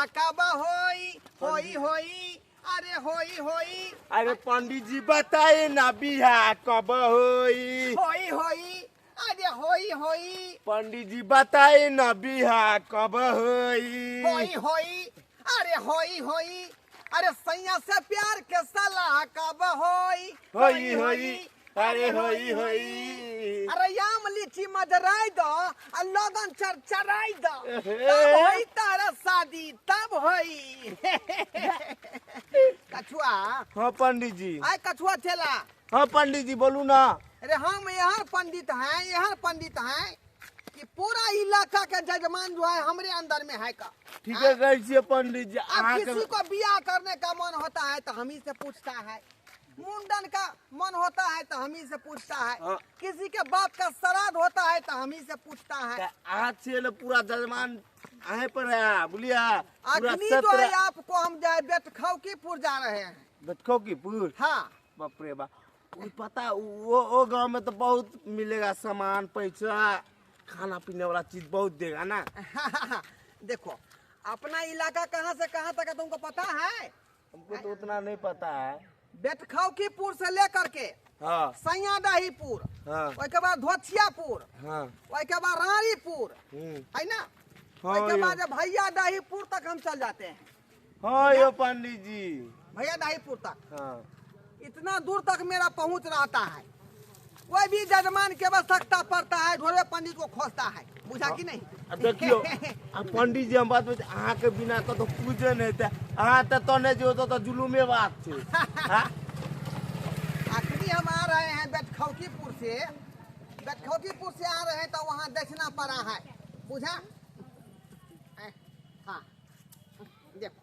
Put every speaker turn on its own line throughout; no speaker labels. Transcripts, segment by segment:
कब होई होई होई अरे होई होई।
अरे पंडित जी बताए ना बियाह कब होई।
होई होई अरे होई होई।
पंडित जी बताए ना बियाह कब होई।
होई होई अरे होई होई अरे सैया से प्यार के सलाह कब होई।
होई होई अरे होई होई।
अरे आम लीची मजराई दो आ लगन चरचराई दो तब होई तारा शादी तब होई। कछुआ।
हाँ पंडित जी।
आय कछुआ चला।
हाँ पंडित जी बोलू ना।
अरे हम यहाँ पंडित हैं, यहाँ पंडित हैं कि पूरा इलाका के जजमान जो है हमरे अंदर में है का।
ठीक है कहै छियै पंडित जी।
अब
अहाँके
किसी को बियाह करने का मन होता है तो हम ही से पूछता है, मुंडन का मन होता है तो हम ही से पूछता है,
हाँ।
किसी के बाप का श्राद्ध होता है तो हम ही से पूछता है।
तऽ अहाँ छियै ने पूरा जजमान अहें पर है बुझलियै। पूरा
अग्नि जो है
सत्र
आपको हम जाए बेटखौकीपुर जा रहे हैं।
बेटखौकीपुर?
हाँ।
बाप रे बाप, वो पता वो गांव में तो बहुत मिलेगा सामान पैसा खाना पीने वाला चीज बहुत देगा ना।
देखो अपना इलाका कहाँ से कहाँ तक है तुमको पता है?
हमको तो उतना नहीं पता है।
बेटखौकीपुर से लेकर के
हाँ।
सैयाडाहीपुर,
हाँ।
ओहिके बाद धोथियापुर,
हाँ।
ओहिके बाद रानीपुर,
हम्म।
है ना,
हाँ,
ओहिके
यो।
बाद भैया डाहीपुर तक हम चल जाते हैं।
हाँ यो पंडित जी।
भैया डाहीपुर तक।
हाँ।
इतना दूर तक मेरा पहुंच रहता है। कोई भी जजमान के आवश्यकता पड़ता है ढोरे पंडित को खोजता है, बुझा कि नहीं?
अब देखियो, अब पंडित जी हम बात बता, अहाँ के बिना कतौ पूजे नहीं थे, अहाँ तऽ तने जे होतो तऽ जुलुमे बात छै। हाँ?
अखनी हम आ रहे हैं बेटखौकीपुर से, बेटखौकीपुर से आ रहे हैं तो वहाँ दक्षिणा पड़ा है, बुझा? हाँ देखो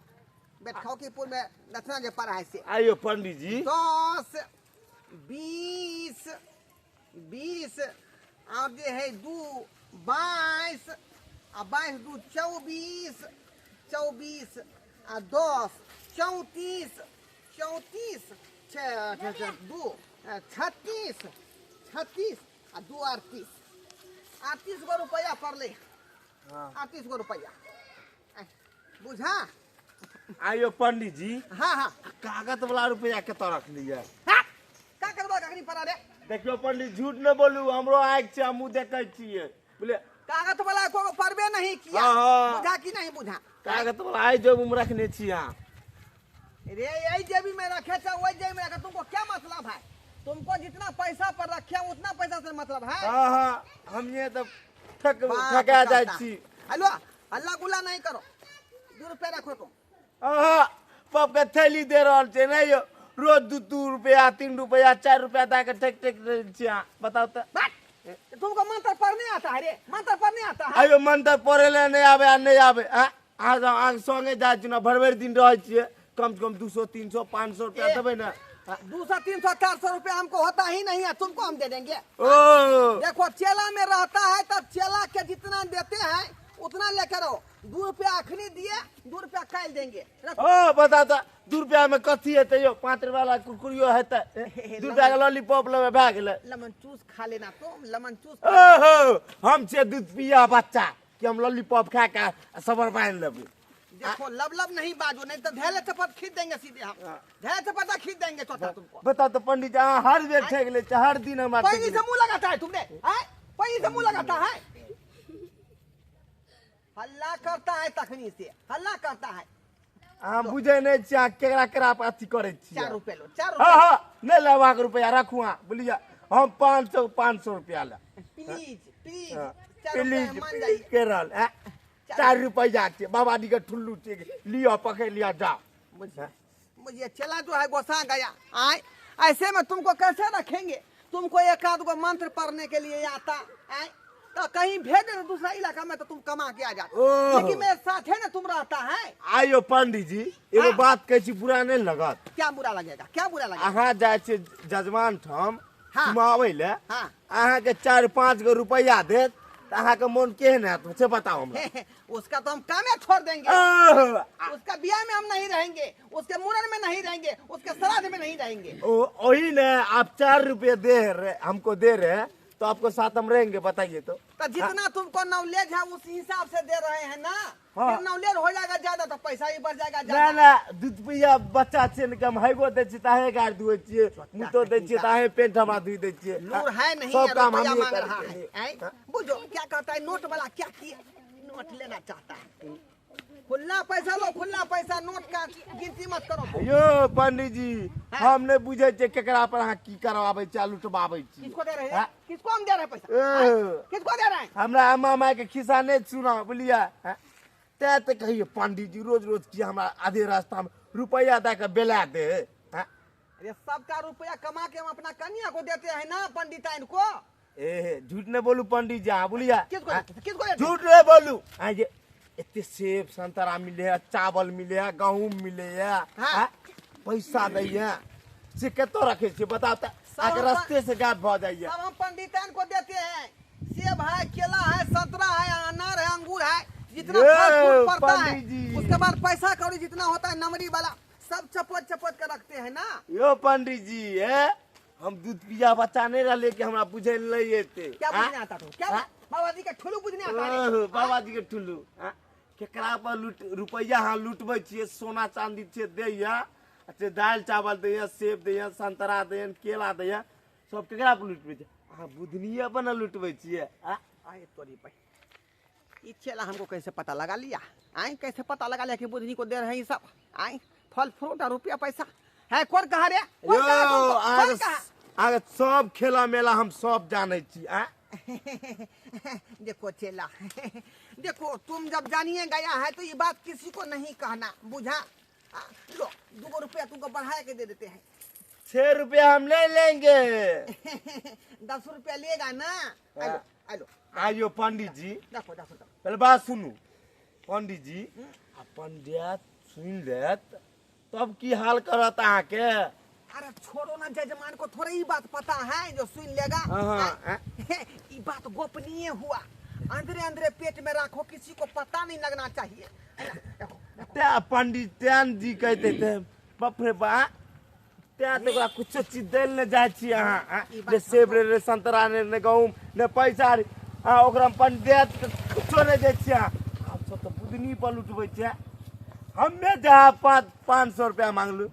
बेटखौकीपुर में दक्षिणा जो पड़ा है से।
आइयो पंडित जी।
10 20 20 और जे है 2 22 आ 22 2 24 24 आ 10 34 34 6 6 6 2 36 36 आ 2 38 38 गो रुपया पड़ले।
हाँ।
38 गो रुपया। बुझा?
आइयो पंडित जी।
हाँ, हाँ।
कागज वाला रुपया कतऽ रखलियै?
हाँ? का करबा कखनी पड़ा रे?
देखियो पंडित झूठ न बोलू, हमरो आँखि छै, हमहूँ देखै छियै। बुझलियै?
कागज वाला एको पड़बे नहीं किया।
हाँ, हाँ।
बुझा कि नहीं बुझा?
कागज वाला आइ जेबी में रखने छी अहाँ।
रे यही जेबी में रखे छे, वही जेबी में रखे, तुमको क्या मतलब है? तुमको जितना पैसा पर रखे उतना पैसा से मतलब है।
हाँ, हाँ, हम ये तो
बाप
थका
रे,
जाइ
करता।
छी।
हेलो हल्ला गुल्ला नहीं करो, 2 रुपया रखो तुम।
हाँ, बाप के थैली दे रहल छै नहीं यो, रोज 2 रुपया 3 रुपया 4 रुपया दए के ठेक ठेक रहल छी अहाँ, बताउ तऽ।
बस, तुमको मंत्र पढ़ने आता है रे? मंत्र पढ़ने आता है?
आइयो मंत्र पढ़े ले नहीं आवे आ नहीं आवे। हाँ, अहाँ सब अहाँ संगे जाइ छी ना, भरि भरि दिन रहै छियै, कम से कम 200 300 500 रुपया
ए,
देबै ना।
200 300 400 रुपया हमको होता ही नहीं है, तुमको हम दे देंगे।
ओ।
देखो चेला में रहता है तब चेला के जितना देते हैं उतना लेकर आओ। 2 रुपया अखनी दिए, 2 रुपया काल देंगे। रखो।
ओ बता तो 2 रुपया में कथी हेतै यो? 5 रुपया वाला कुरकुरियो हेतै, 2 रुपया के लॉलीपॉप लेबै भए गेलै।
लेमन चूस खा लेना तुम, लेमन चूस।
ओहो, हम छियै दूध पिया बच्चा कि हम लॉलीपॉप खा के सबर बान्हि लेबै।
देखो लब लब नहीं बाजू, नहीं तो धैले चपत खींच देंगे सीधे हम।
हाँ।
धैले चपता खींच देंगे चौथा तुमको।
बताओ तो पंडित जी, अहाँ हर बेर ठेक लै छियै, हर दिन हमरा
पैनी
ठेक
से
लै।
मुंह लगाता है तुमने, आय? पैनी से मुंह लगाता है, हल्ला करता है तखनी से, हल्ला करता है।
अहाँ बुझै नहि छियै, अहाँ केकरा केकरा पर अथी करै छियै।
4 रुपया लो, 4
हाँ,
रुपया।
हाँ, नहि लेबाक रुपया राखू अहाँ, बुझलियै? हम 500 रुपया ले।
प्लीज, प्लीज,
हाँ,
4 रुपया
प्लीज,
मान
प्लीज
जाइए।
के रहल, आँय? 4 रुपया छै, बाबा जी के ठुल्लू छै, लिअ पकड़ लिअ जाओ।
मुझे चला जो है गोसा गया। आए ऐसे में तुमको कैसे रखेंगे? तुमको एक आध गो मंत्र पढ़ने के लिए आता आए तो कहीं भेज दे दूसरा इलाका में तो तुम कमा के आ जाते,
ओह।
लेकिन मेरे साथ है ना तुम रहता है।
आइयो पंडित जी, एगो
हाँ।
बात कहै छी, बुरा नहीं लगत?
क्या बुरा लगेगा? क्या बुरा लगेगा?
अहाँ जाइ छियै जजमान ठाम
हाँ।
चुमाबै ले,
हाँ।
अहाँ के 4-5 गो रुपया देत तऽ अहाँ के मोन केहन हैत से बताओ हमरा।
उसका तो हम कामे छोड़ देंगे।
ओह।
उसका बियाह में हम नहीं रहेंगे, उसके मुड़न में नहीं रहेंगे, उसके श्राद्ध में नहीं रहेंगे।
ओ, वही ने आप 4 रुपये दे रहे, हमको दे रहे हैं, तो आपको साथ हम रहेंगे बताइए तो।
तो जितना तुमको नॉलेज है उस हिसाब से दे रहे हैं ना।
हाँ।
फिर नॉलेज हो जाएगा ज्यादा तो पैसा ही बढ़ जाएगा
ना
ज्यादा।
ना दूध पिया बच्चा छै ने कम हैगो दै छियै ताहे गाड़ धोइ छियै, मुतो दै छियै ताहे पेंट हमरा धोइ दै छियै।
नूर है नहीं
सब
है,
काम
रुपया
हमही
मांग
करै
रहा
छियै।
है। हैं? बुझो क्या कहता है नोट वाला, क्या किया नोट लेना चाहता है। खुला पैसा लो, खुला पैसा, नोट का गिनती मत करो।
यो पंडित जी हम नहीं बुझे छियै केकरा पर अहाँ की करवाबै छियै आ लुटबाबै छियै।
किसको दे रहे हैं?
हाँ?
किसको हम दे रहे हैं पैसा?
ए।
हैं? किसको दे रहे हैं?
हमरा अम्मा माय के खिस्सा नहीं सुना बुझलियै। हाँ? तैं तऽ कहियो पंडित जी रोज रोज की हमरा आधे रास्ता में रुपया दए के बेला दे। हाँ?
अरे सबका रुपया कमा के हम अपना कन्या को देते हैं ना पंडिताइन को।
ए झूठ नहीं बोलू पंडित जी अहाँ बुझलियै।
किसको
हाँ?
देते? किसको देते?
झूठ नहीं बोलू। हाँ, ये एते सेब संतरा मिले है, चावल मिले है, गहूम मिले है,
हाँ।
हाँ? पैसा दैया से कतौ रखे छियै बताउ तऽ?
सब
अहाँके
अपन-
रास्ते से गायब भऽ जाइया।
सब हम पंडिताइन को देते हैं। सेब है, केला है, संतरा है, अनार है, अंगूर है, जितना
ये
फल फ्रूट पड़ता है
पंडित जी।
उसके बाद पैसा कौड़ी जितना होता है नमरी वाला सब चपोत चपोत के रखते हैं ना।
यो पंडित जी है हम दूध पिया बच्चा नहीं रहले कि हमरा बुझे नहीं एते।
क्या
हाँ?
बुझने आता तू? क्या
हाँ?
बाबा जी के ठुलू बुझने आता है?
ओहो, बाबा जी के ठुल्लू। हाँ? केकरा पर लूट रुपैया अहाँ लुटबै छियै, सोना चांदी छियै दैया, अच्छा दालि चावल दैया, सेब दैया, संतरा दैया, केला दैया, सब केकरा पर लुटबै छियै? अहाँ बुधनिये पर ने लुटबै छियै। हाँ?
आए तोरी भाई ये चेला हमको कैसे पता लगा लिया? आए कैसे पता लगा लिया कि बुधनी को दे रहे हैं ये सब? आए फल फ्रूट और रुपया पैसा है। कौन कहा रे? कौन
यो
कहा तुमको? कौन
अहाँके
कहा?
अहाँके सब खेला मेला हम सब जानै छी। आँ?
देखो चेला, देखो तुम जब जानिए गया है तो ये बात किसी को नहीं कहना, बुझा? लो 2 रुपया तुमको बढ़ा के दे देते हैं।
6 रुपया हम ले लेंगे।
10 रुपया लेगा ना? आलो आलो
आइयो पंडित जी।
देखो 10 रुपया।
पहले बात सुनू पंडित जी, आ पंडित सुनि लेत तब की हाल करत अहाँके?
अरे छोड़ो ना, जजमान को थोड़ी ही बात पता है जो सुन लेगा।
हाँ, हाँ।
ये बात गोपनीय हुआ, अंदरे अंदरे पेट में रखो, किसी को पता नहीं लगना चाहिए। देखो,
तैं पंडित तैं जी कहते थे बाप रे बा, तैं तो ओकरा कुछो चीज देल ने जाइ छी अहाँ। हाँ?
ई बात
ने सेब रे, ने संतरा ने, ने गहूम ने पैसा रे। हाँ, ओकरा पंडित कुछो नहीं दै छियै अहाँ। हम सब तऽ बुधनी पर लुटबै छियै। हमे जहाँ 500 रुपया मांगलू,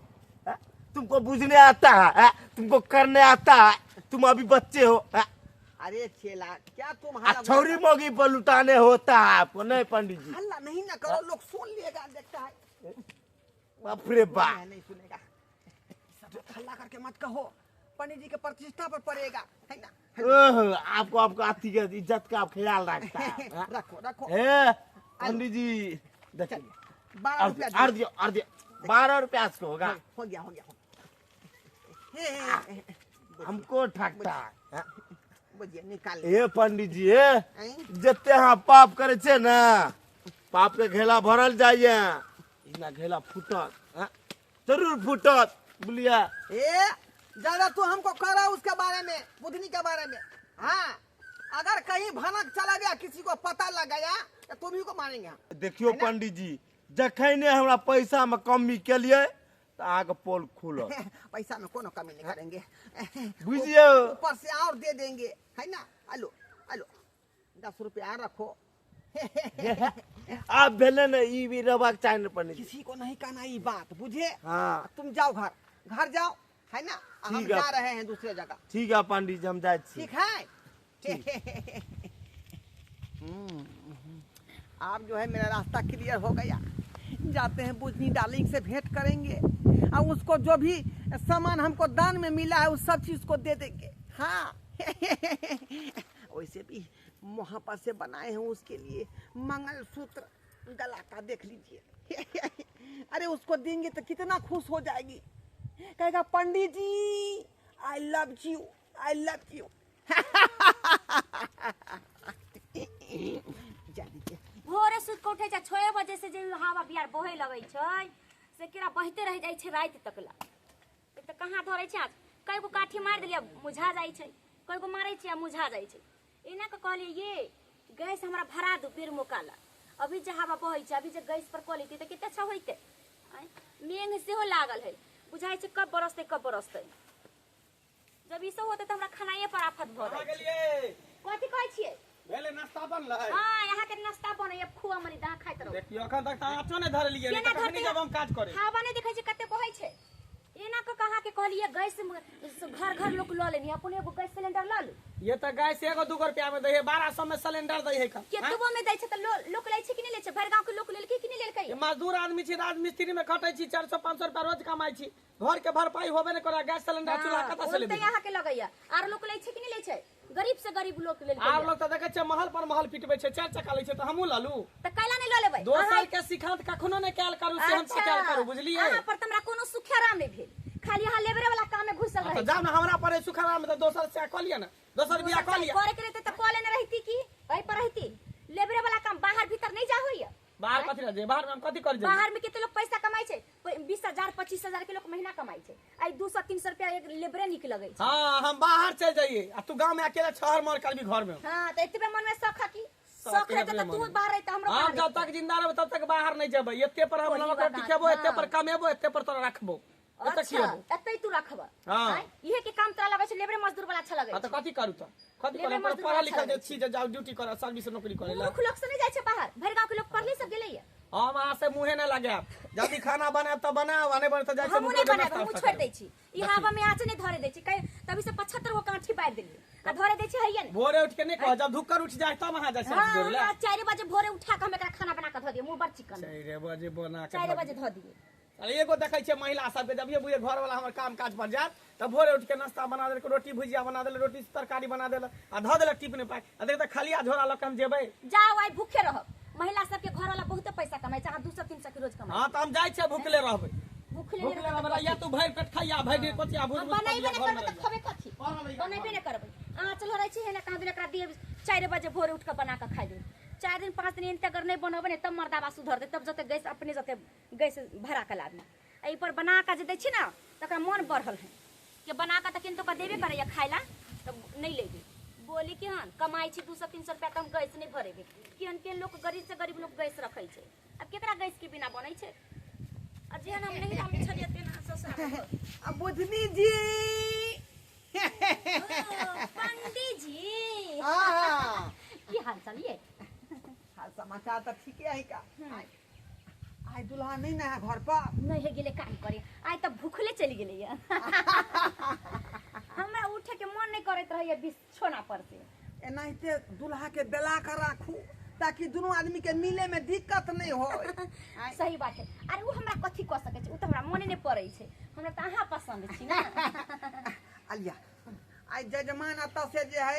हाँ? तुमको बुझने आता है, हाँ? तुमको करने आता है, तुम अभी बच्चे हो, हाँ?
अरे चेला क्या तुम
आ
हल्ला
छौरी मोगी पर लुटाने होता है आपको नहीं पंडित जी?
हल्ला नहीं ना करो, लोग सुन लेगा, देखता है।
बाप रे बा।
नहीं सुनेगा, सब हल्ला करके मत कहो, पंडित जी के प्रतिष्ठा पर पड़ेगा, है ना?
ओहो, आपको आपको आती के इज्जत का आप ख्याल रखता है, हाँ?
रखो रखो
ए पंडित जी देखिए
12 रुपया
और दियो, और दियो, 12 रुपया इसको होगा।
हो गया हो गया, हो गया। हे, हे, हे,
हमको ठगता है, हाँ?
बुझिए निकाल।
ए पंडित जी, ए जते अहाँ पाप करे छे ना, पाप के घेला भरल जाइए, इना घेला फूटत, हाँ? जरूर फूटत बुझलिए।
ए ज्यादा तू हमको करा उसके बारे में, बुधनी के बारे में। हाँ अगर कहीं भनक चला गया, किसी को पता लग गया तो तुम ही को मारेंगे हम।
देखियो पंडित जी, जखने हमरा पैसा में कमी के लिए तो अहाँके पोल खुलत।
पैसा में कोनो कमी नहीं करेंगे,
बुझियो।
ऊपर से और दे देंगे, है ना? हेलो हेलो 10 रुपया रखो।
आब भेलै ने ई भी रहबाक चाही ने पंडित जी।
किसी को नहीं कहना ये बात, बुझे?
हाँ।
तुम जाओ घर, घर जाओ, है ना? हम
ठीक है।
जा रहे हैं दूसरे जगह।
ठीक है पंडित जी, हम जाइ छी।
ठीक है। आप जो है मेरा रास्ता क्लियर हो गया। जाते हैं बुझनी डार्लिंग से भेंट करेंगे और उसको जो भी सामान हमको दान में मिला है उस सब चीज को दे देंगे। हाँ वैसे भी मोहब्बत से बनाए हैं उसके लिए मंगलसूत्र गला का, देख लीजिए। अरे उसको देंगे तो कितना खुश हो जाएगी, कहेगा पंडित जी I love you, I love you. जा दीजिए।
भोरे सुति कऽ उठै छै 6 बजे से जे हवा बिहार बहै लगै छै से केरा बहिते रहि जाइ छै राति तक ला। एक तऽ कहाँ धरै छै आज, कए गो काठी मारि देलियै मुझा जाइ छै, कए गो मारै छियै मुझा जाइ छै। एना कऽ कहलियै ये गैस हमरा भरा दू बेर मौका ला, अभी जे हवा बहै छै अभी जे गैस पर कऽ लैतियै तऽ कते अच्छा होइतै। मेघ सेहो लागल है, बुझाइ छै कब बरसतै कब बरसतै। जब ई सब होते त हमरा खानाये पर आफत भऽ
कहाँ
जाइ छै।
गेलियै?
कथी कहै छियै?
भेलै नाश्ता बनलै?
हां, यहाँ के नाश्ता बनैया, खुआ मनी दहा खाइत रहू।
देखियौ अखन तक तऽ आँचो नहि धरलियै
केना
तऽ कखनी
धरतै?
जब हम काज करे।
हवा नहि देखै छै कते बहै छै। एना कऽ कहाँ के कहलियै गैस घर घर लोक लऽ लेनी, अपन एगो गैस सिलेंडर लऽ लू।
ये तऽ गैस एगो दूगो रुपया में दै है, 1200 में सिलेंडर दै है।
केतबो में दै छै तऽ लोक लै छै कि नहि लै छै? भरि गाँव के लोक लेलकै कि नहि लेलकै?
मजदूर आदमी छी, राजमिस्त्री में खटै छी, 400-500 रुपया रोज कमाइ छी, घर के भरपाई होबे नहि करै, गैस सिलेंडर चूल्हा कतऽ से लेबै?
अहाँ के लगैया आर लोक लै छै कि नहि लै छै? गरीब से गरीब लोक लेलकै।
आर लोक तऽ देखै छियै महल पर महल पिटबै छै, 4 चक्का लै छै, तऽ हमहूँ लऽ लू।
तऽ कैला नहि लऽ लेबै?
दोसर के सिखांत कखनो नहि कयल करू, से हम कयल करू, बुझलियै?
अहाँ पर तऽ हमरा कोनो सुखेराम नहि भेल, खाली अहाँ लेबरे वाला काम में घुसल रहै।
जाउ ने, हमरा पर सुखेराम तऽ दोसर से कऽ लिअ ने, दोसर बियाह कऽ लिअ।
करे के रहतै तऽ कऽ लेने रहिती की एहि पर रहिती? लेबरे वाला काम बाहर भीतर नहि जा होइया।
बाहर कथी रह, बाहर में हम कथी कर जाई?
बाहर में कते लोग पैसा कमाई छै, 20,000 25,000 के लोग महीना कमाई छै, आई 200-300 रुपया एक लेबरे निक लगै छै।
हां, हम बाहर चल जाइए आ तू गांव में अकेला छहर मर कर भी घर में।
हां, त एतबे मन में शौक है की शौक रहते त तू बाहर रहते, हमरो
हम जब तक जिंदा रहब तब तक बाहर नहीं जेबै। एते पर हम नमक रोटी खेबो, एते पर कमेबो, एते पर तोरा रखबो।
अच्छा, एते तू रखब?
हां,
इहे के काम तोरा लगै छै, लेबरे मजदूर वाला अच्छा लगै छै।
त कथी करू त? कथी करू? पढ़ल लिखल जे छी जे जाउ ड्यूटी कर, सर्विस नौकरी करे
ला। मूर्ख लोग से नहीं जाइ छै बाहर, भरि गांव के लोग पढ़ले सब गेलैया।
हम अहाँ से मुंहे न लगायब, जल्दी खाना बनायब त बनाब, आ नहि बने त जाइ
छै। हम नहि बनायब, हम छोड़ दै छी। ई हवा में आँच नहि धरे दै छी, तभी से 75 गो काठी बारि देलियै आ धरे दै छी हैये ने।
भोरे उठ के नहि कह, जब धुक्कर उठ जाय तब अहाँ जाइ छै जोड़े
ला। 4 बजे भोरे उठा के हम एकरा खाना बना के धऽ दियै, मुंह बड़ चिकन।
4 बजे बना के
4 बजे धऽ दियै।
अरे एगो देखै छियै महिला सबके, जब ये बुझे घर वाला हमर काम काज पर जायत तऽ भोरे उठ के नाश्ता बना देलक, रोटी भुजिया बना देलक, रोटी तरकारी बना देलक आ धऽ देलक टिफिन पाइ। आ देख तऽ खलिया झोरा लऽ के हम जेबै।
जाउ, आइ भूखे रहब। महिला सबके घर वाला बहुते पैसा कमाइ छै, अहाँ 200-300 के रोज कमाइ।
हां, तऽ हम जाइ छियै, भूखले रहबै।
भूखले
रहबै या तू भरि पेट खाइया, भरि दिन कोचिया भूज
भूज बनाइबे नै करबै तऽ खबे कथी? बनाइबे नै करबै। अहाँ चल रहै छी हेने कहाँ दिन एकरा दिए 4 बजे भोरे उठ के बना के खाइ दे। 4 दिन 5 दिन अगर नहि बनबै ने तब मर्दाबा सुधरतै, तब जते गैस अपने जते गैस भरा के लाबी। एहि पर बना के जे दै छी ने तकरा मन बढ़ल है के बना के तऽ किनको के देबे करैया खाइ ला, तऽ नहि लेबै। बोली कि हन कमाइ छी 200-300 रुपया तऽ हम गैस नहि भरेबै। केहन केहन लोक गरीब से गरीब लोक गैस रखै छै, आब केकरा गैस के बिना बनै छै? आ जेहन हम नहीं हम छलियै तेना ससुरा।
आ बुधनी जी,
पंडित जी,
हां
की हाल चाल ये?
हाल समाचार तऽ ठीके है का। आइ दुल्हा नहीं ना है घर पर?
नहीं है, गेले काम करे, आइ तऽ भूखले चलि गेलै। हमरा उठे के मन नहीं करैत रहैया बिछौना पर से।
एनाहिते दुल्हा के बेला के राखू ताकि दुनू आदमी के मिले में दिक्कत नहीं हो।
सही बात है। अरे वो हमरा कथी कह सकै छै, उ तऽ हमरा मने नहीं पड़ै छै, हमरा तऽ अहाँ पसंद छी ना।
अलिया, आइ जजमान एतऽ से जे है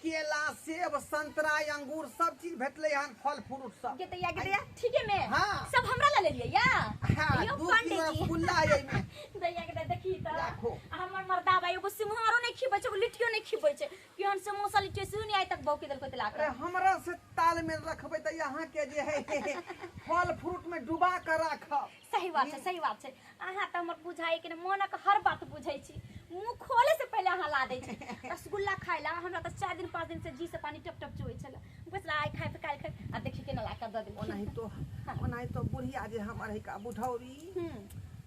केला, सेब, संतरा, अंगूर सब चीज भेटलै हन, फल फ्रूट सब।
के तैया के तैया ठीके में?
हां,
सब हमरा ला लेलियै या?
हां,
यो
2
पंडित
किलो
जी।
रसगुल्ला है एहिमे।
दैया के देखी त
राखो।
हमर मर्दाबा एगो सिमहारो नहीं खिबै छै, एगो लिट्टियो नहीं खिबै छै। केहन समोसा लिट्टी सेहो नहीं आइ तक बौकी देलकै त लाके।
अरे हमरा से तालमेल रखबै त यहाँ के जे है फल फ्रूट में डुबा के राखब।
सही बात छै, सही बात छै। अहाँ त हमर बुझाइ के मनक हर बात बुझै छी, मुंह खोले से पहले अहाँ ला दै छी। रसगुल्ला खाइ ला हमरा त 4 दिन 5 दिन से जी से पानी टप टप चुबै छल। बस आइ खाइ त काल्हि खाइ, आ देखी केना ला के दऽ देलखिन।
ओनाही तो बुढ़िया जे हमर है का बुढ़ौरी,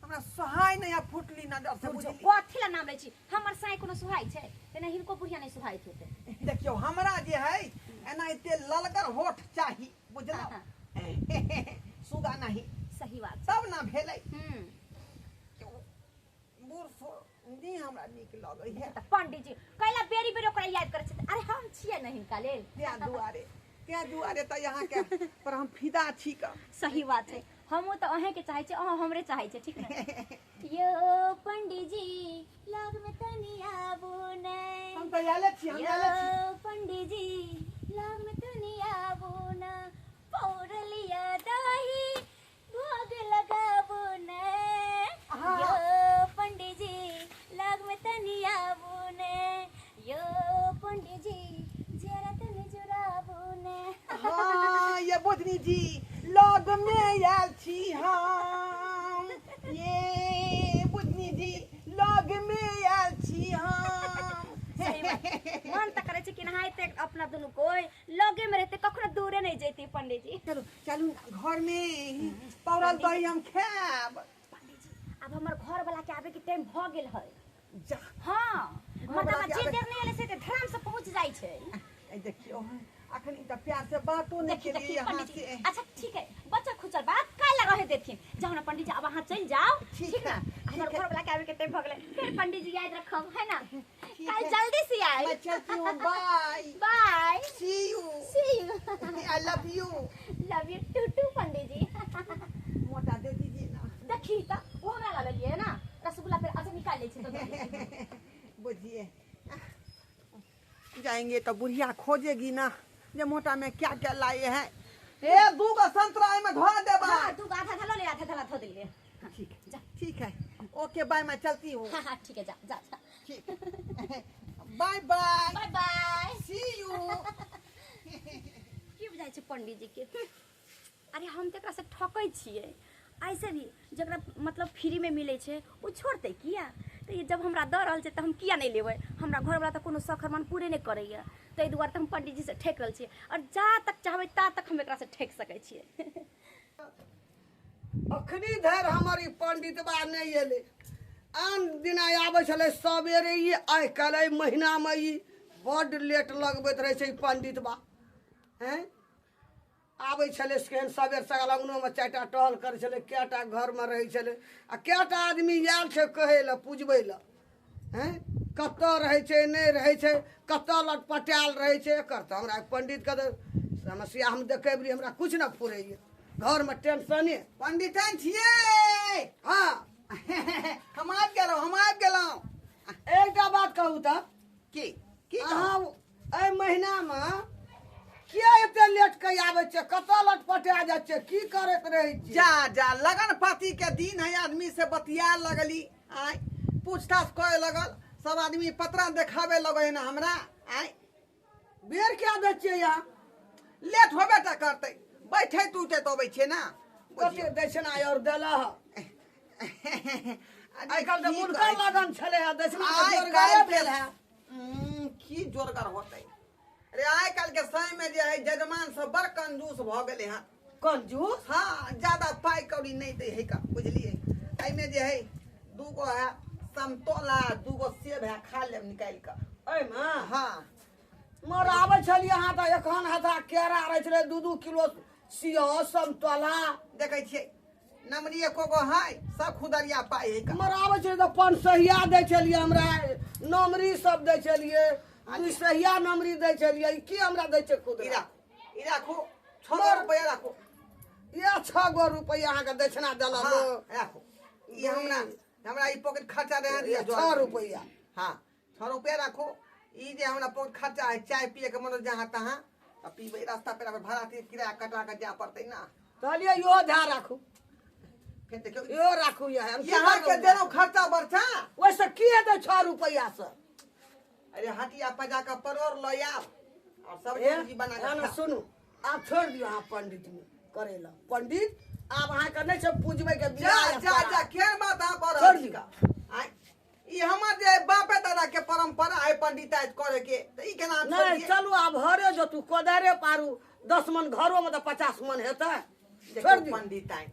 हमरा सोहाय नहीं है फुटली नजर से बुझली।
कथी ला नाम लै छी? हमर साई कोनो सोहाय छै तेना हिनको बुढ़िया नहीं सोहाइत होतै।
देखियौ हमरा जे है एनाहिते ललगर होठ चाही, बुझलौ? सुगा नहीं।
सही बात
तब ना भेलै। बूढ़ नहीं हमरा नीक लगै है।
त पंडित जी कैला बेरी बेरी ओकरा याद करै छै? अरे हम छियै ने हिनका लेल।
त्या दुआरे त यहाँ के पर हम फिदा छी का।
सही बात है, हमहूँ तऽ अहें के चाहै छी, अहाँ हमरे चाहै छी, ठीक ने? यो पंडित जी लग में तनी आबू नै।
हम तऽ आयले छी, हम आयले छी।
यो पंडित जी लग में तनी आबू ना, पौर लिया दही भोग लगाबू नै। यो पंडित जी लग में तनी आबू नै, यो पंडित जी जरा तनी जुड़ाबू नै।
हाँ, ये बुधनी जी लग में आयल छी हम, ये बुधनी जी लग में आयल छी हम।
मन तऽ करै छै कि नहाइते अपना दुनू कोइ लगे में रहते, कखनो दूरे नहीं जैते पंडित जी।
चलू चलू घर में पौरल दही हम खायब।
पंडित जी अब हमर घर वाला के आबे के टाइम भ गेल है।
जा।
हाँ, मर्दाना जे देर नहि एलै से तऽ धराम से पहुँच जाइ छै।
देखियौ, अखन ई तऽ प्यार से बातो नहि
देखी देखी
केलियै अहाँ
पंडित जी।
से।
अच्छा ठीक है, बच्चा खुचल बात काल्हि रहे देथिन। जाउ ना पंडित जी, अब अहाँ चलि जाउ।
ठीक
ठीक ना?
है,
हमर
ठीक है।
घर वाला के आबे के टाइम भऽ गेलै। फिर पंडित जी याद रखब है ना?
ठीक
काल्हि
है।
जल्दी से आइ।
मैं चलती हूँ, bye.
Bye.
See you.
See you.
I love you.
Love you too too पंडित जी।
मोटा दे दीजिए ना।
देखी तऽ ओ हमरा लऽ लेलियै ना रसगुल्ला, फेर अच्छा निकाल लै छै तऽ।
बुझिए, जाएंगे तो बुढ़िया खोजेगी ना जे मोटा में क्या क्या लाए हैं। ए, दू गो संतरा एहिमे धो देबा।
हाँ, दू गो, आधा आधा लऽ ले, आधा आधा धो देलियै।
ठीक है।
जा।
ठीक है, ओके, बाय, मैं चलती हूँ।
हाँ हाँ, ठीक है, जा जा जा।
ठीक, bye bye.
Bye bye.
See you.
की बुझाइ छै पंडित जी के? अरे हम तऽ एकरा से ठकै छियै। ऐसे भी जकरा मतलब फ्रीमे मिलै छै ओ छोड़तै किया? तऽ ई जब हमरा दऽ रहल छै तऽ हम किया नहि लेबै? हमरा घरवला तऽ कोनो शौक अरमान पूरे नहि करैए, ताहि दुआरे तऽ हम पंडित जी से ठकि रहल छियै, आओर जा तक चाहबै ता तक हम एकरासँ ठकि सकै छियै।
अखनी धरि हमर ई पंडितबा नहि एलै। आन दिना आबै छलै सवेरे, ई आइ काल्हि एहि महीनामे ई बड्ड लेट लगबैत रहै छै ई पंडितबा। हैं, आबै छलै से केहन सबेर सकाल अङ्गनोमे 4टा टहल करै छलै, कएटा घरमे रहै छलै, आ कएटा आदमी आयल छै कहै लए पुजबै लए। हैं, कतऽ रहै छै, नहि रहै छै, कतऽ लटपटायल रहै छै। एकर तऽ हमरा पंडितके तऽ समस्या हम देखै रही, हमरा किछु नहि फुरैए, घरमे टेंशने।
पंडितन छियै?
हँ।
हम आबि गेलहुँ, हम आबि गेलहुँ।
एकटा बात कहू तऽ।
की की कहू?
अहाँ एहि महीनामे किया एते लेट के आबै छियै? कतऽ लटपटा जाइ छियै? की करैत रहै छियै?
जा जा, लगन पाती के दिन है, आदमी से बतिया लगली, आय पूछताछ करे लगल सब आदमी, पतरा देखावे लगे ना हमरा। आय
बेर किया दै छियै यहाँ?
लेट होबे टा करतै, बैठे टूटे तो अबै छै ना।
कते दक्षिणा और देलह?
अरे
आइ काल्हि तऽ
की
मुनकर
कहै छी?
लगन छलै हँ, दक्षिणा तऽ
आइ
जोरगरे
काल्हि
भेल है।
की जोरगर होतै अरे, आइ काल्हि के समय में जे है जजमान सब बड़ कंजूस भऽ गेलै हँ।
कंजूस?
हाँ, ज्यादा पाइ कौड़ी नहि दै है का, बुझलियै? एहिमे जे है दूगो है समतोला, दूगो सेब है, खा लेब निकालि कऽ।
एहिमे?
हाँ।
मर आबै छलियै अहाँ तऽ एखन हथा केरा रहै छलै 2-2 किलो सियो समतोला।
देखै छियै, नमरी एको गो है, सब खुदरिया पाइ है का।
मर आबै छलियै तऽ 500 दै छलियै हमरा, नमरी सब दै छलियै, 200 नमरी दै छलियै। ई की हमरा दै छै खुद?
ई राखू, ई राखू, 6 गो रुपैआ राखू।
इएह 6 गो रुपैआ अहाँके दक्षिणा देलक?
हाँ, राखू ई, हमरा हमरा ई पॉकेट खर्चा रहे दिअ।
6 रुपैआ।
हाँ, 6 रुपैआ राखू। ई जे हमरा पॉकेट खर्चा है, चाय पिए के मन जहाँ तहाँ तऽ पीबै, रास्ता पेरा पर भाड़ा किराया कटा कऽ जाय पड़तै ना।
कहलियै इहो ध्यान राखू।
फेर देखियौ।
इहो राखू, इएह हम की
यहाँ के
करबै?
देलहुँ खर्चा बर्चा।
ओहिसँ की हेतै 6 रुपैआसँ?
अरे हटिया पर जाकऽ परोड़ लऽ आब और सब्जी
ए,
उब्जी बना
ना,
कऽ
ना,
खाउ।
सुनू, आब छोड़ि दियौ अहाँ पंडित में करै लए। पंडित आब अहाँके नहि छै पूजबै के
जा
बियाह
जा जा, केहन बात अहाँ कऽ रहल
छोड़ि
छी
दियौ।
आँय, ई हमर जे बापे दादा के परंपरा है पंडिताइत करे के, तऽ ई केना हम छोड़ि
नहि
दियै?
चलू आब हरे जोतू, कोदारे पारू, 10 मन घरोमे तऽ 50 मन हेतै।
देखियौ
छोड़ि दियौ।
पंडिताइन,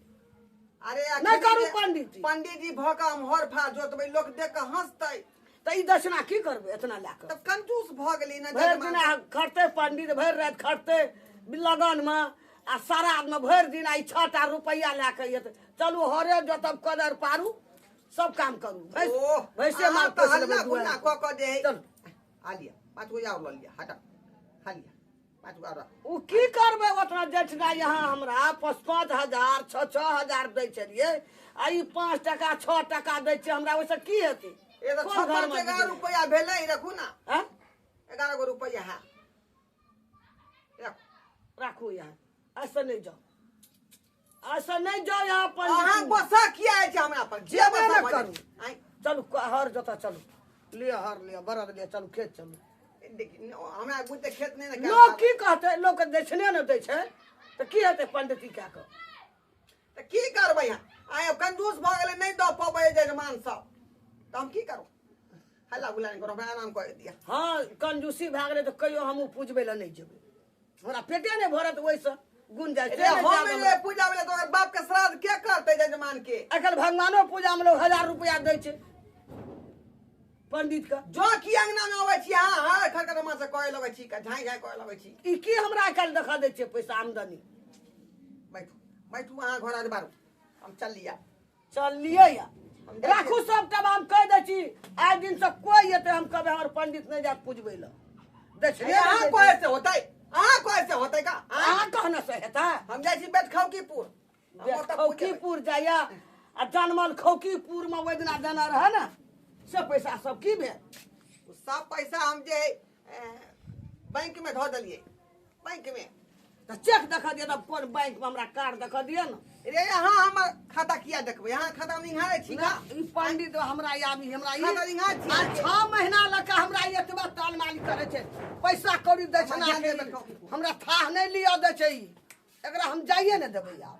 अरे
नहि
अखनी
करू
जे
पंडित जी।
पंडित जी भऽ कऽ हम हर फार जोतबै, लोक देख कऽ हँसतै।
तऽ ई दक्षिणा की करबै एतना लए कऽ?
तब कंजूस भऽ गेली ना
भरि
जजमान।
दिना खटतै पंडित, भरि राति खटतै लगनमे आ श्राद्धमे भरि दिन, आ ई 6टा रुपैआ लए कऽ एतै। चलू हरे जोतब, कोदारि पारू, सब काम करू। भैंस
ओह,
भैंसे
अहाँ
माल
तऽ
पोसि लेबै
हल्ला गुल्ला
दुआरि
कऽ कऽ जे है।
चलू।
आ लिअ, 5 गो आओर लऽ लिअ, हटा खा लिअ, 5 गो आओर राखू।
ओ की करबै ओतना दक्षिणा? यहाँ हमरा 5-5 हजार 6-6 हजार दै छलियै, आ ई 5 टका 6 टका दै छियै हमरा, ओहिसँ की हेतै?
ए तऽ
कोन
6
घरमे
5 11
बुझबै?
रुपैआ भेलै, रखू ना।
आँय?
11 गो रुपैआ है, राखू।
राखू यहाँ, ऐसे नहि जाउ, ऐसे नहि जाउ यहाँ
अहाँ
पंडित।
गुस्सा किया होइ छै हमरा पर? जे
जेबे
गुस्सा
ने
भऽ
करू।
जाइ। आँय,
चलू, हर जोता, चलू, लिअ हर लिअ, बरद लिअ, चलू खेत चलू।
देखी, हमरा बुझते खेत नहि ने।
लोक की कहतै? लोकके दक्षिणे नहि दै छै तऽ की हेतै पंडिती कए कऽ?
तऽ की करबै हम? आइ आब कंजूस भऽ गेलै, नहि दऽ पबै जजमान सब, तऽ हम की करू? हल्ला गुल्ला नहि करू, हमरा आराम कऽ दिअ।
हँ, कंजूसी भए गेलै तऽ कहियो हमहूँ पूजबै लए नहि जेबै। हमरा पेटे नहि भरत ओहिसँ, गुण जाइ
रे
छै नहि
हम
जायब
जे
हमरा।
पूजा भेलै तऽ ओकर बाप के श्राद्ध के करतै जजमान के?
आइकाल्हि भगवानो पूजामे लोक 1000 रुपैआ दै छै। पंडित के
जो की अंगना में अबै छी अहाँ हर खरखरमा से कहै लगै छी, झाँइ झाँइ कहै लगै छी।
ई की हमरा आइ काल्हि देखा दै छै पैसा आमदनी?
बैठू बैठू अहाँ घर आर बारू, हम चल लिया।
चल लियै या राखू सबटा। हम कहि दै छी, आइ दिन से कोइ एतै, हम कहबै हमर पंडित नहि जायत पुजबै लए। देखियै
अहाँ कहै से होतै? अहाँ कहै से होतै का?
अहाँ कहने से हेतै?
हम जाइ छी बेट खौकीपुर।
खौकीपुर जाइया आ जनमल खौकीपुर में ओहि दिना देना रहे ने से पैसा सब की भेल?
सब पैसा हम जे बैंक में धऽ देलियै, बैंक में।
तऽ चेक देखा दिअ तब, कोन बैंक में? हमरा कार्ड देखा दिअ ने।
रे अहाँ हमर खाता किया देखबै? अहाँ खाता में निहारै छी का?
ई पंडित हमरा आबी हमरा ई
खाता निहारै छी।
आ 6 महीना लऽ कऽ हमरा ई एतबा ताल माली करै छै, पैसा कौड़ी दै छै
हमरा
ने, हमरा थाह नहि लिअ दै छै ई। एकरा हम जाइए नहि देबै आब।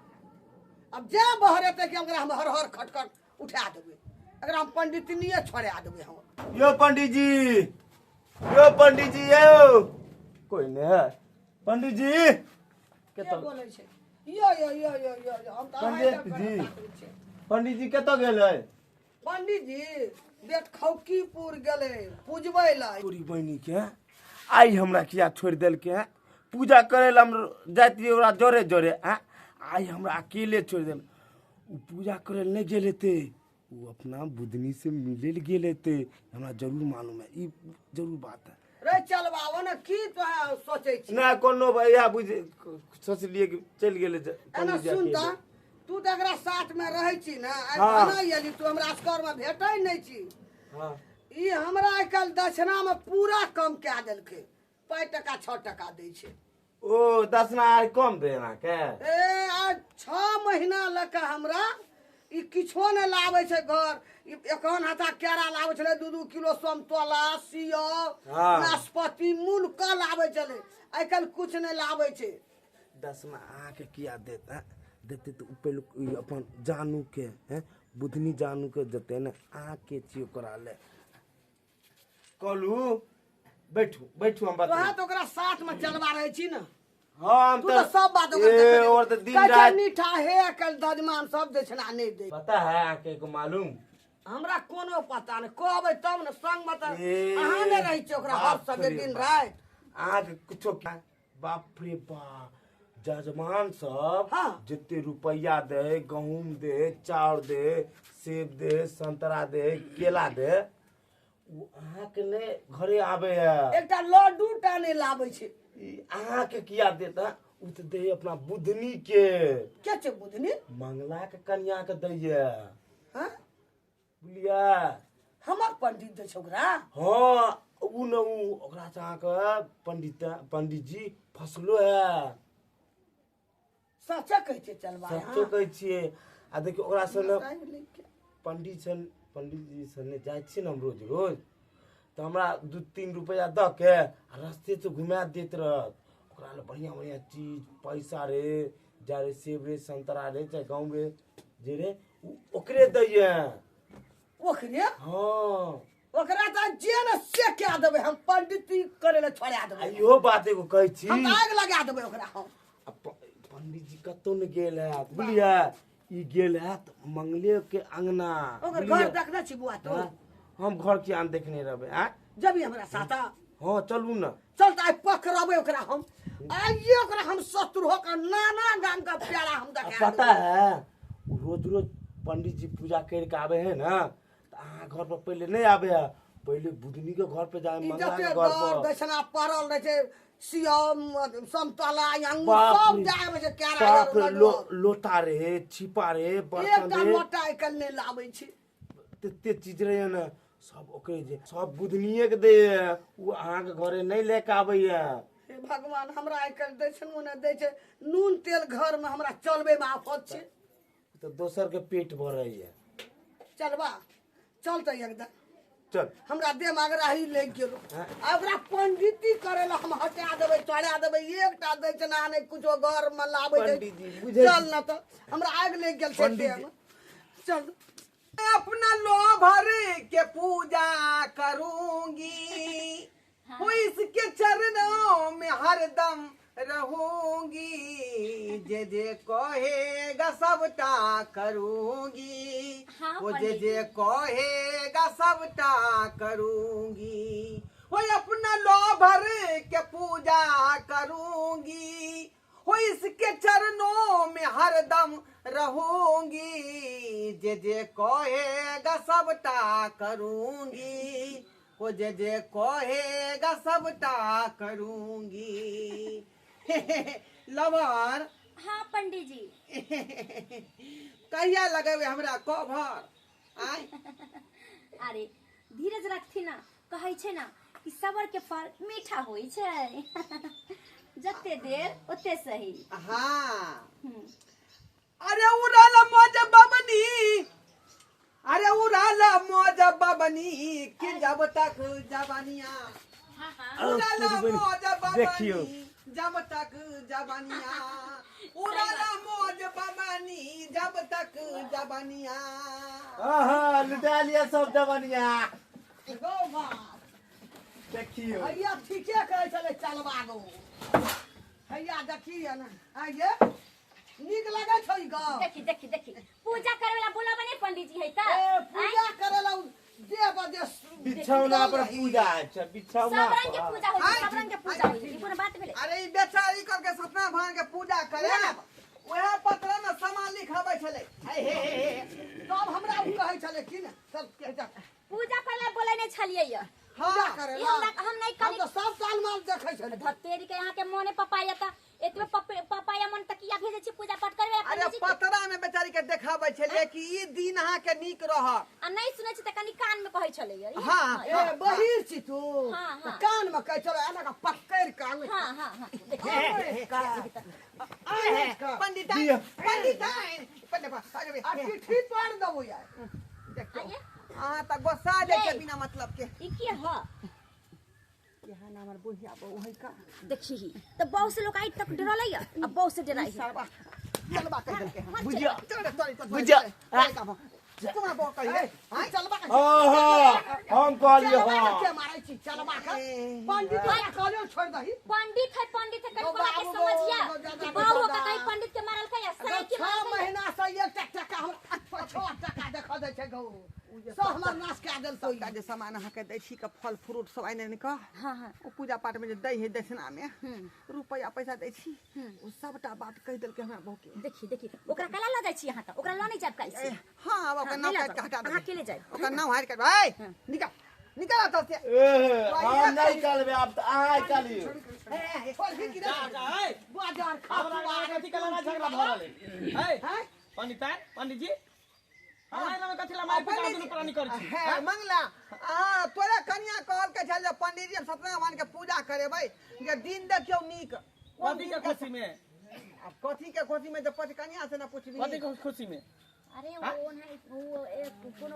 आब जे बहरेतै कि ओकरा हम हर हर खटखट उठा देबै। एकरा हम पंडितनिए छोड़ा देबै हम।
यो पंडित जी, यो पंडित जी, यो कोई नहीं है पंडित जी?
के
कतऽ
बोलै छै? यो यो यो यो यो यो, हम तऽ
पंडित
अहाँके
जी।
ताकै छियै।
पंडित जी कतऽ गेलै?
पंडित जी बेट खौकीपुर गेलै पुजबै लए।
तोरी बहिनी के, आइ हमरा किया छोड़ि देलकै हैं? पूजा करे लए हम जाइत रहियै ओकरा जोरे जोरे, आँ आइ हमरा अकेले छोड़ि देल। ओ पूजा करे लए नहि गेल हेतै, ओ अपना बुधनी से मिले लए गेल हेतै। हमरा जरूर मालूम है, ई जरूर बात है।
रे चलबा, ओने की तो सोचै छी?
नहि कोनो, इएह बुझ सोचलियै कि चलि गेलै
एना
पंडित जी
सुन तऽ।
अकेले।
तू तऽ एकरा साथ में रहै छी ने आइ?
हाँ।
नहि एली तू, हमरा असगर में भेटै नहि छी।
हाँ।
ई हमरा आइ काल्हि दक्षिणा में पूरा कम कए देलकै, 5 टका 6 टका दै छै।
ओ दसना आइ कम दे अहाँके?
ए आइ 6 महीना लऽ कऽ हमरा ई किछो नहि लाबै छै घर। ई एखन हाथा केरा लाबै छलै, 2-2 किलो समतोला, सियब, नाशपाती, मूल कऽ लाबै छलै। आइ काल्हि किछु नहि लाबै छै।
दसमा अहाँके किया देत? आँय? देतै तऽ ओ पहिले ई अपन जानूके हैं बुधनी जानूके देतै ने। अहाँके छियै ओकरा ले कहलू। बैठू बैठू, हम
तोहा
बता।
तऽ ओकरा साथ में चलबा रहै छी ने?
हाँ, हम
तू तऽ सब बात ओकर
ए
देखै
और तऽ दिन
कहै छै
रात
मीठा हे आइ काल्हि दजमान सब दै छै ने, आ नहि दै।
पता है अहाँके को मालूम?
हमरा कोनो पता नहि, कहबै तब ने। संग मे तऽ
ए,
अहाँ नहि रहै छी ओकरा हर
बाप
सबे
रे
दिन
बाप।
राति।
अहाँके कुछो क्या, बाप रे बाप, जजमान सब जते रुपैया दे, गहूम दे, चाउर दे, सेब दे, संतरा दे, केला दे, ओ अहाँके नहि घरे आबे है।
एकटा लड्डू टा नहि लाबै छै।
ई अहाँके किया देता? ओ तऽ दे अपना बुधनी के।
के छै बुधनी?
मंगला के कन्या के दैये।
हाँ?
बुझलियै?
हमर पंडित दै छै ओकरा?
हाँ, उ न उ ओकरा से अहाँके पंडित पंडित जी फसलो है।
सचे कहै छै चलबा?
सच्चो कहै छियै। आ देखियौ, ओकरा से ने पंडित छन, पंडित जी सने जाइ छियै ने हम रोज रोज, तऽ हमरा 2-3 रुपैआ दऽ के आ रस्ते से घुमा दैत रहत। ओकरा लए बढ़िआँ बढ़िआँ चीज, पैसा रे, जा रे सेब रे, संतरा रे, चाहे गहूँम रे, जे रे, उ ओकरे दैये।
ओकरे?
हाँ।
ओकरा तऽ जे ने से कए देबै हम, पंडित करे लए छोड़ा
आ
देबै।
इहो बात एगो कहै छी।
हम तऽ आगि लगा देबै ओकरा हम।
आ पंडित जी कतौ ने गेल हैत, बुझलियै? ई गेल हैत मंगले के अंगना।
ओकर
बुझलियै?
घर देखने छी बुआ तू?
हाँ, हम घर किया ने देखने रहबै? आँय?
जबी हमरा साथ?
हाँ, चलू ने।
चल तऽ आइ पकड़बै ओकरा हम, आइये ओकरा हम शत्रु होकर नाना गाम का प्यारा हम
आ
देखा
पता है, उ रोज रोज पंडित जी पूजा कर के आवे है ना, तऽ अहाँ घर पर पहिले नहीं आवे है, पहिले बुधनी के घर पे जाए,
ई
मंगला
जते
के घर
दर
पर।
दक्षिणा पड़ल रहै छै, सियम, समतोला, अंगूर,
बाप
सब
रे,
जाय आबै छै, केरा,
बाप रे,
लड्डू।
लोटा रे, छिपा रे, बर्तन
एकटा
रे,
लोटा आइ काल्हि नहि लाबै छै।
तते चीज रहे ने, सब ओकरे जे सब बुधनिये के दे, उ अहाँके घरे नहीं लेके आबैया।
हे भगवान, हमरा आइ काल्हि दक्षिणो नहि दै छै, नून तेल घरमे हमरा चलबैमे आफत छै।
तऽ दोसर के पेट भरैया।
चलबा, चल तऽ एकदम।
चल।
हमरा देह में अगराही लागि गेलो।
हाँ।
आ ओकरा पंडिती करे ला हम हटा देबै, चढ़ा देबै। एकटा दक्षिणा नहि कुछो घर में लाबै छै।
पंडित जी बुझै
चल न तऽ, हमरा आगि लागि गेल छै
पंडित
देह
जी।
में, चल।
अपना लोभर के पूजा करूंगी, वो इसके चरणों में हरदम रहूंगी, जे जे कहेगा सबटा करूंगी।
हाँ,
वो जे
पंडित
जे कहेगा सबटा करूंगी, वो अपना लो भर के पूजा करूंगी, वो इसके चरणों में हरदम रहूंगी, जे जे कहेगा सबटा करूंगी, वो जे जे कहेगा सबटा करूंगी। लवर।
हाँ पंडित जी।
कहिया लगेबे हमरा कवर आय?
अरे धीरज रखथिन ना, कहै छै ना कि सबर के फल मीठा होइ छै, जते देर ओते सही।
हाँ। अरे उड़ल मौज बबनी, अरे उड़ल मौज बबनी कि जब तक जवानिया।
हाँ हाँ।
उड़ल मौज
देखियौ।
बबनी जब तक जवानिया, उड़ल मौज बबनी जब तक जवानिया।
आहा, लुटा लिया सब जवनिया।
गौ बाप।
देखियौ।
हैया ठीके कहै छलै चलबा गौ। हैया देखिए ने, आइये नीक लगै छौ ई गौ?
देखी देखी देखी, पूजा करे वाला बोलाबे नहीं पंडित जी है त?
ए, पूजा करे ला देह बदे
बिछौना पर पूजा होइ छै, बिछौना
सब रंग के
पर।
पूजा होइ छै, सब रंग के पूजा होइ छै, ई कोनो बात भेलै?
अरे ई बेचारी करके सपना भगवान के पूजा करे, वएह पत्र में सामान लिखाबै छलै। हे हे हे हे।
तब हमरा उ कहै छलै कि ने चल जा।
पूजा करे ला बोले नहीं छलियै य।
पूजा
हाँ।
करे
ई
ला
हमरा हम नहीं
हम
कनी
तऽ सब साल माल देखै छलियै।
धतेरी के यहाँ के मोने पपाया त एतबे पपाया मन तकिया भेजै छी पूजा पाठ करबे ला
अरे
पंडित जी के।
पतरा में बेचारी के देखाबै छलै कि ई दिन अहाँ के नीक रहत।
आ नहीं सुनै छी त कनी कान में कहै छलै य।
हाँ।
ए बहिर छी तू।
हाँ,
तऽ
हाँ।
कान में कहै छलै एना कऽ पकड़ि कऽ आङुर।
हाँ हाँ हाँ, देखी।
पंडिताइन, पंडिताइन, पंडिताइन,
आ पिट्ठी पार देबो यार।
देखियौ,
आइए।
अहाँ तऽ गोस्सा जाइ छै
ये।
बिना मतलब के।
ई की ह?
यहाँ हमर बुढ़िया बहू है का?
देखी ही त बहुत से लोग आई तक डरलै य, आ बहुत से डराइ है।
सरबा चलबा कहि देलकै हँ।
बुझिया।
चल रे, चल, चल,
बुझिया।
चल, चल, तुम्हारा बहू कहि रे। आँय?
चलबा के
आहा, हम कहलियै
चलबा
हँ।
के मारै छी चलबा के? पंडित जी कहलियो छोड़ दही।
पंडित है, पंडित है, कहीं
गौ
कोना के
बाबू,
समझिया
गौ, गौ,
कि
गौ,
बहु
गौ,
के कहीं
गौ।
पंडित के मारल के या सराय के
6
मारल के।
महीना से एक टका हमरा 6 टका देख दै छै गौ, सब हमर नाश कए देल।
सबटा जे सामान अहाँके दै छी के फल फ्रूट सब आनि आनि कऽ,
हाँ हाँ।
ओ पूजा पाठ में जे दै है दक्षिणा में रुपैआ पैसा दै छी, ओ सबटा बात कहि देलकै हमरा बहू के।
देखी देखी, ओकरा कला ल जाइ छी अहाँ त? ओकरा ल नहीं जाब काल्हि से।
ए, हाँ, आब ओकर
हाँ,
नाम
नहीं
काटि कऽ
लऽ
हटा
जाब। अहाँ
देबै।
के ले जायब?
ओकर नाम हारि कऽ ए निकल निकल एतऽ से।
ए, हम नहि निकलबै आब तऽ अहाँ निकालियौ।
छोड़ही कि
जा
नहि?
जा ए
बाजार खा।
हमरा गाँव में कथी के लड़ाई झगड़ा भऽ रहल है? ए पंडित, पंडित जी, हमरा गाँव में कथी ला मार पीट अहाँ दुनू प्राणी करै छी?
हे मंगला, अहाँ तोरा कनिया कहलकै छल जे पंडित जी हम सत्यनारायण भगवान के पूजा करेबै जे दिन देखियौ नीक। कोन
कथी
दिन
के खुशी में?
आब कथी के खुशी में? जे पति कनिया से ना पुछबी।
कथी के खुशी में?
अरे ओ नहीं, ओ एक कोनो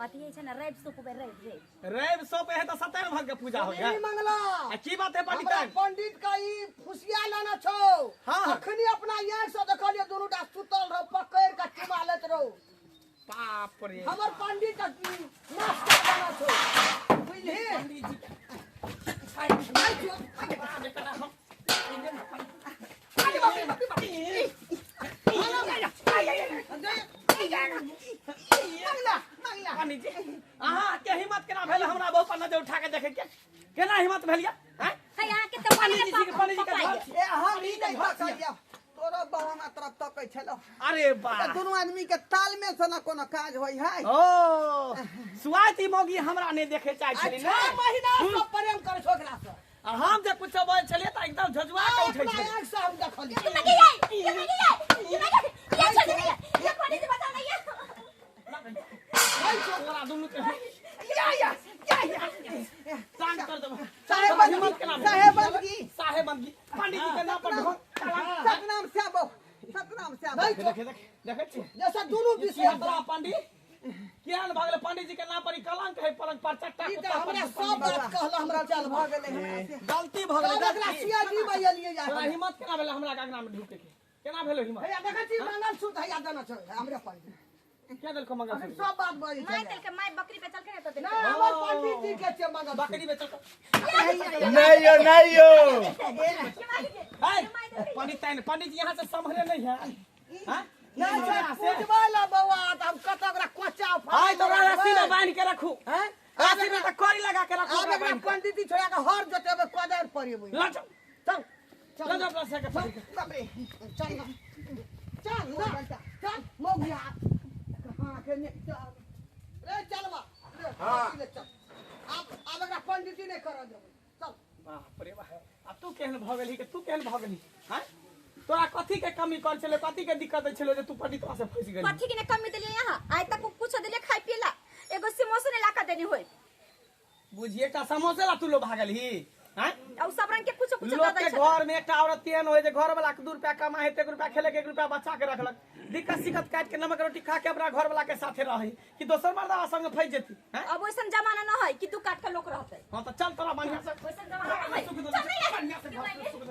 अथी है छै ना, रवि सोपबै, रवि रवि।
रवि सौंपे है तऽ सत्यनारायण भगवान के पूजा होइ है।
नहीं मंगला।
आ की बात है
हमरा
पंडित?
पंडित का ई फुसिया लाना छौ।
हाँ।
अखनी अपना यार से देखलियो दुनू टा सुतल रहो, पकड़ के चुमा लेत रहो।
बाप रे।
हमर पंडित का नाश कए देना छौ, बुझली?
पंडित जी
नहीं छौ।
मंगला मंगला।
पंडित जी, अहाँ के हिम्मत केना भेल हमरा बहु पर नजर उठा के देखे के? केना हिम्मत भेल या? हैं?
है अहाँ के त
पंडित जी के, पंडित जी के
पपाया।
घर छी।
ए हम ई नहि तकलियौ, तोरो बहू हमरा तरफ तकै छलौ।
अरे वाह।
तऽ दुनू आदमी के तालमेल से ना कोनो काज होइ है।
ओ सुआती मौगी हमरा नहि देखे चाहै
आ
छली
6
ने।
महीना से प्रेम करै छौ ओकरा से।
आ हम जे कुछो बोल छलियै तऽ एकदम झजुआ के उठै
अपना
छलै।
आँखि से हम देखलियै।
ये मैं गई, ये मैं गई, ये मैं गई, ये छोड़ दे, ये पंडित जी बता नहीं।
तोरा दुनू के
या या या या।
शांत कर देबो।
साहेब बंदगी,
हिम्मत केना भेल?
साहेब बंदगी।
साहेब बंदगी, पंडित जी के नाम पर ढोल।
सतनाम श्याम बहू, सतनाम श्याम बहू।
नहीं
देखे देखे देखै छी
जैसे दुनू
ई
विषय
तोरा पंडित केहन भऽ गेलै? पंडित जी के नाम पर ई कलंक है, पलंग पर चट्टा
ई
कुत्ता
तऽ हमरा
पर
सब बात कहला हमरा चल
भऽ गेलै हमरा से।
गलती भऽ गेलै
तब एकरा
गलती।
सीआईडी में एलियै
तोरा
यार।
हिम्मत केना भेलै हमरा अंगना में ढुके के? केना भेलै हिम्मत?
हैया देखै छी मंगलसूत्र हैया देना छौ हमरे पंडित।
के देलको मंगलसूत्र?
सब बात बजै
माय
छै।
देलकै, माय बकरी बेचलकै ने तऽ
नहि,
देलकै।
हमर पंडित जी के छै मंगलसूत्र।
बकरी बेचलको?
नहीं यो, नहीं यो।
है पंडित ताइन, पंडित जी यहाँ से संभले नहीं है। हाँ?
नहि छै, पूजबै लए बौआ तऽ हम कतऽ ओकरा कोचा
आइ तो रस्सी में बांध के रखू।
हैं?
रस्सी में तो कड़ी लगा के रखू।
आब एकरा पंडित जी छोड़ा के हर जोतेबै, कोदारि परेबै।
लऽ जाओ।
चल चल।
लऽ जाओ रस्सी के पकड़ के।
बाप रे।
चल ना, चल ना, चल मौगिया। हाँ के ने चल रे, चलबा रे।
हाँ।
रे, चल। आब आब एकरा पंडित जी नहि करऽ देबै, चल।
बाप रे बाप, आ तू केहन भऽ गेलही के तू केहन भऽ गेलही? हैं, तोरा कथी के कमी कर छलै, कथी के दिक्कत छलै जे तू पंडितवा से फंसि गेलही?
कथी के ने कमी देलियै यहाँ? आइ तक कुछ देलियै खाय पिए ला? एगो समोसो ने ला के देनी होय।
बुझिए, एकटा समोसे ला तू लो भागलही? हैं?
आ सब रंग के कुछ कुछ
लोग
दऽ दै
के
छै।
घर में एकटा औरत तेहन होय जे घर वाला के 2 रुपया कमा है, 1 रुपया खेलक, 1 रुपया बचा के रखलक, दिक्कत सिक्कत काट के नमक रोटी खा के अपना घर वाला के साथे रही कि दोसर मर्दावा संग फंसि जेती? हैं?
अब वैसन जमाना न है कि दू काट के लोग रहते।
हाँ, तो चल, तोरा बढ़िया से
वैसन जमाना न है।
सुख दो,
चल नहीं।
बढ़िया से घर से सुख दो।